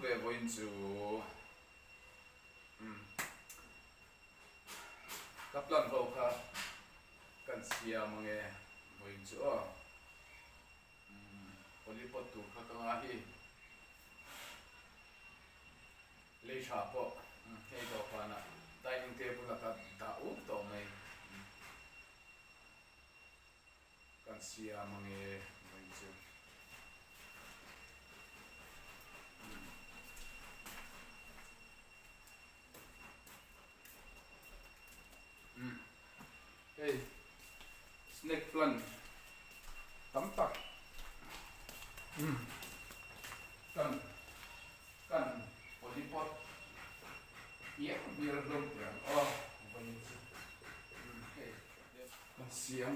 ve vawiin chu. Umm. Ka plan ho kha kan siam ange vawiin chu aw. Umm polypot tur kha ka nga hi. Lei tha pawh hei dawhkanah dining table a ka dah uk tawh mai. Kan siam ange vawiin chu. Umm hei snake plant tam tak umm kan kan polypot piang bial hlawm teh ang aw vawiin chu umm hei kan siam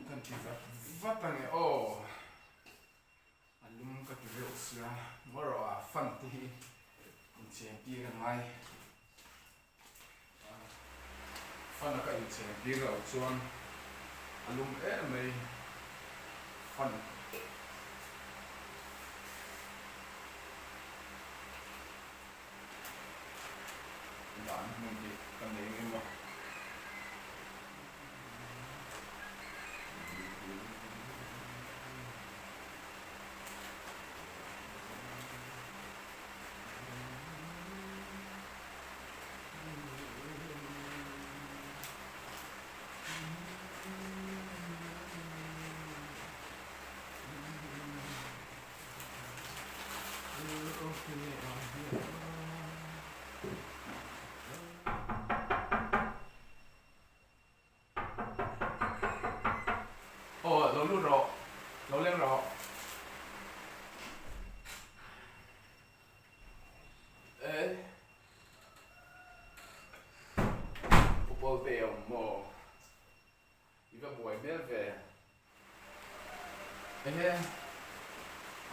kan ti vat vat ange aw. A lum ka ti reuh sia, ngaw a fan te hi incheng tir a ngai. Fan a ka incheng tir loh chuan a lum em mai fan. Dan hmun hi ka nei ngem a. Aw lo lut rawh, lo leng rawh. E Pu Pawlte a awm maw? I va buai hmel ve. Ehe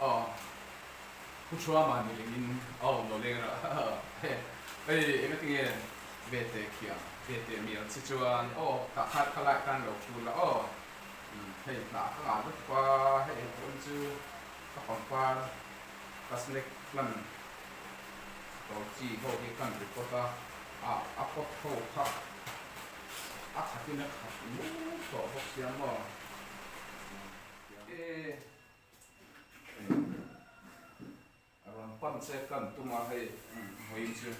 aw Pu Thuama ni lengin aw lo leng rawh hei enga tinge ve teh khiang ve teh mial che chuan aw tah khan kha lai khan lo thu la aw hei hnah ka ngah lutuk a hei pawn chu ka pangpar ka snake plant tawr chi ho hi kan repot a a pot ho kha A khatin a khat mur tawh bawk sia maw? E, a rawn pan che kan tum a hei vawiin chu.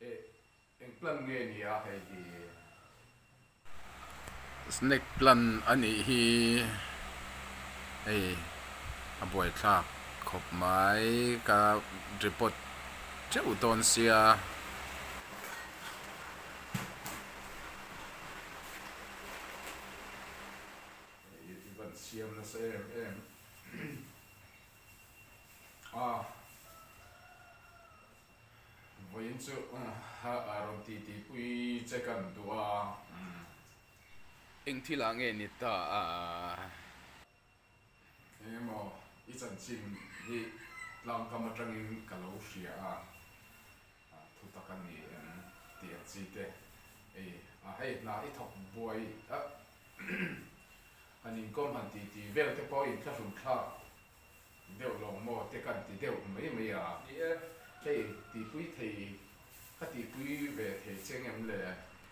E, eng plan nge ni a hei hi? Snake plant a nih hi hei a buaithlak khawp mai ka report teuh dawn sia. Hei i van siam nasa em em a. Vawiin chu a rawn ti ti pui che kan duh a. Eng thil ah nge ni ta a? Eng emaw i chanchin hi tlangkam atangin ka lo hria a, thu tak a ni em tih ang chi te. Ei a hei hna i thawk buai a, han inkawm han ti ti vel te pawh inthlahrun thlak Deuh lo maw te kan ti deuh mai mai a. Ni e, hei tihpui thei ka tihpui ve thei che ngem le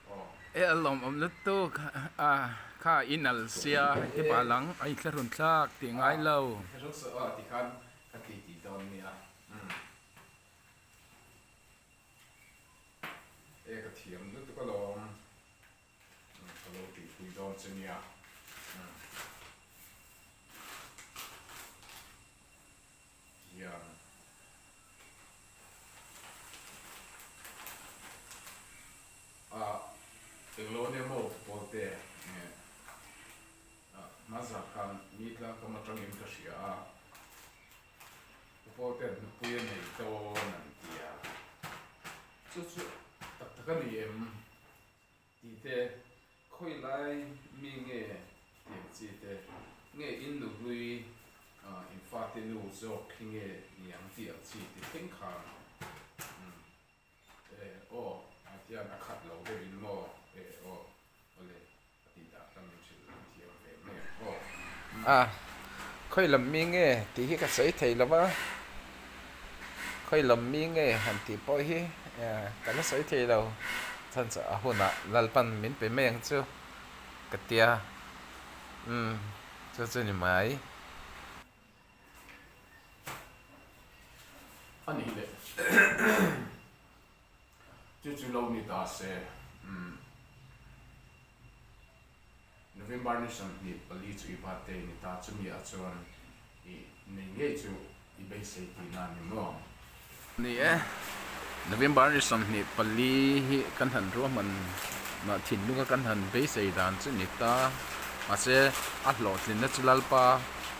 aw. E a lawmawm lutuk a kha i nal sia heti pah lang a i thlahrun thlak tih ngai lo. Thlahrun suh aw ti khan ka ti tih dawn nia. E ka thiam lutuk alawm. Ka lo tihpui dawn che nia. Hian a englo ania maw Pawlte nge a hmazah khan mi tlangkam atangin ka hria a, Pu Pawltea'n nupui a nei dawn an ti a, chu chu tak tak a ni em? Tih te, khawi lai mi nge tih ang chi te, nge in nu hlui in fate nu zawk khi nge ni ang tih ang chi ti thleng khan umm e aw a tian a khat lo deuh in maw e aw awle a tih dah kha min hrilh thiam ve mai ang aw. A, khawi lam mi nge tih hi ka sawi thei lo va, khawi lam mi nge han tih pawh hi ka la sawi thei lo. Chhan chu a hunah Lalpan min pe mai ang chu ka tia, umm chu chu ni mai. A nih leh chu chu lo ni ta se, umm. November ni 24 chu i birthday ni ta, chumi ah chuan i nei ngei chu i beisei tihna a ni maw? Ni e, November ni 24 hi kan han ruahman mah thinlunga kan han beisei dan chu ni ta, mahse a hlawhtlinna chu Lalpa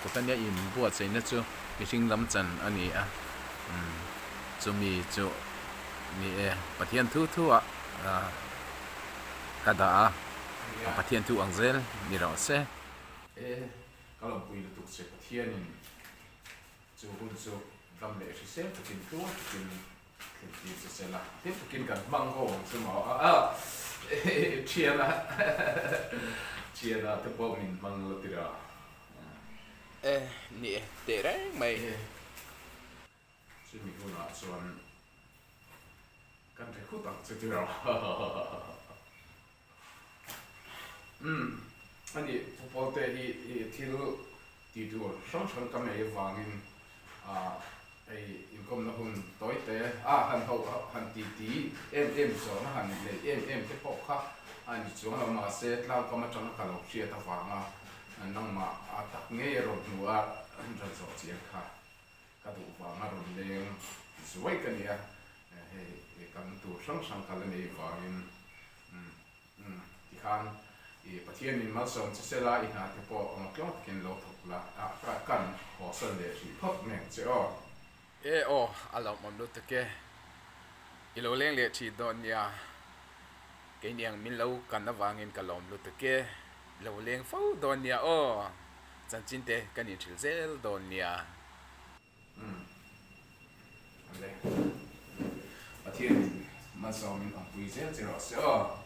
kut ania inbuatsaihna chu mihring lam chan a ni a, chumi chu ni e, Pathian thu thu ah ka dah a. A Pathian thu ang zel ni rawh se. E, ka lawmpui lutuk che Pathianin chu hun chu dam leh hrisel takin tluang takin thlen tir che se la, hlim takin kan hmang ho ang chu maw a thiana thiana te pawh min hmang la tira. E, ni e, teh reng mai. Chumi hunah chuan kan ri khut ang che tiraw. Umm, ani football te hi thil tih tur hrang hrang ka nei avangin ah hei inkawmna hun tawi te a han ho han ti ti em em zawhna han nei em em te pawh kha a ni chuang lo mahse tlangkam atanga ka lo hriat avanga nangmah a tak ngei a rawn hmu a rawn zawh chian kha. Ka duh vanga rawn leng zuai ka nia, hei kan tur hrang hrang ka la nei vangin umm tikhan i Pathianin malsawm che sela i hna te pawh tlawng takin lo thawk la a kan hawsan leh hrih phawt mai ang che aw. E aw a lawmawm lutuk e, i lo leng leh thin dawn nia, keiniang min lo kan avangin ka lawm lutuk e, i lo leng fo dawn nia aw. Chanchin te kan inhrilh zel dawn nia. Umm. Ale. Pathianin malsawmin awmpui zel che rawh se aw.